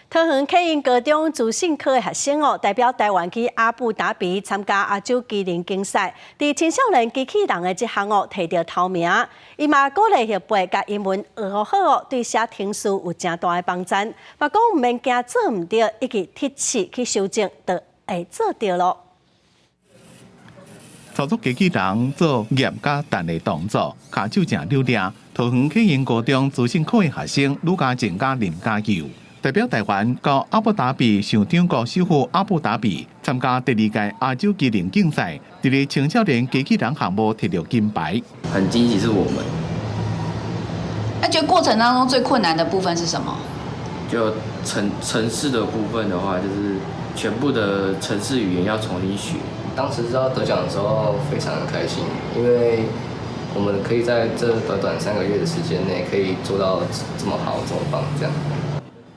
桃園啟英高中資訊科的學生哦，代表台灣去阿布達比參加亞洲機能競賽，佇青少年機器人的這項哦，提著頭名。伊嘛鼓勵後輩共英文學好哦，對寫程式有誠大的幫助。嘛講毋免驚做毋著，一直鐵齒去修正，就會做著囉。操作機器人做夾佮彈的動作，跤手誠流利。桃園啟英高中資訊科的學生呂家靜佮林家佑，代表台灣到阿布達比首長國首府阿布達比參加第二屆亞洲機能競賽，佇咧青少年機器人項目提著金牌。很驚喜是我們。那覺得過程當中最困難的部分是什麼？就程式的部分的話，就是全部的程式語言要重新學。當時知道得獎的時候，非常的開心，因為我們可以在這短短3個月的時間內，可以做到這麼好、這麼棒，這樣。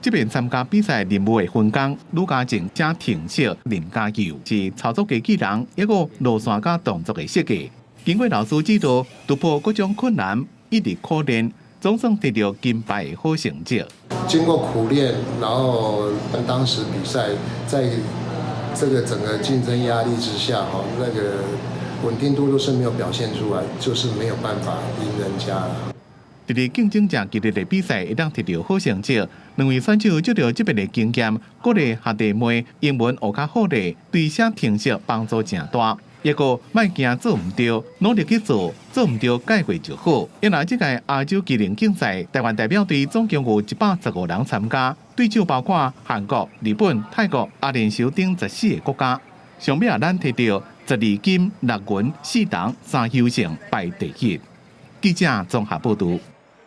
這遍參加比賽任務的分工，呂家靜寫程式，林家佑是操作機器人一個路線佮動作的設計。經過老師指導，突破各種困難，一直苦練，總算得著金牌的好成績。經過苦練，然後當時比賽在這個整個競爭壓力之下，哈，那個穩定度都是沒有表現出來，就是沒有辦法贏人家。佇咧競爭誠激烈的比賽，會當提著好成績，兩位選手藉著這遍的經驗，鼓勵學弟妹英文學較好咧，對寫程式幫助誠大。抑閣莫驚做毋著，努力去做，做毋著改過就好。因為這屆亞洲機能競賽，台灣代表隊總共有115人參加，對手包括韓國、日本、泰國、阿聯酋等14個國家。上尾啊，咱提著12金六銀四銅三優勝，排第一。記者綜合報導。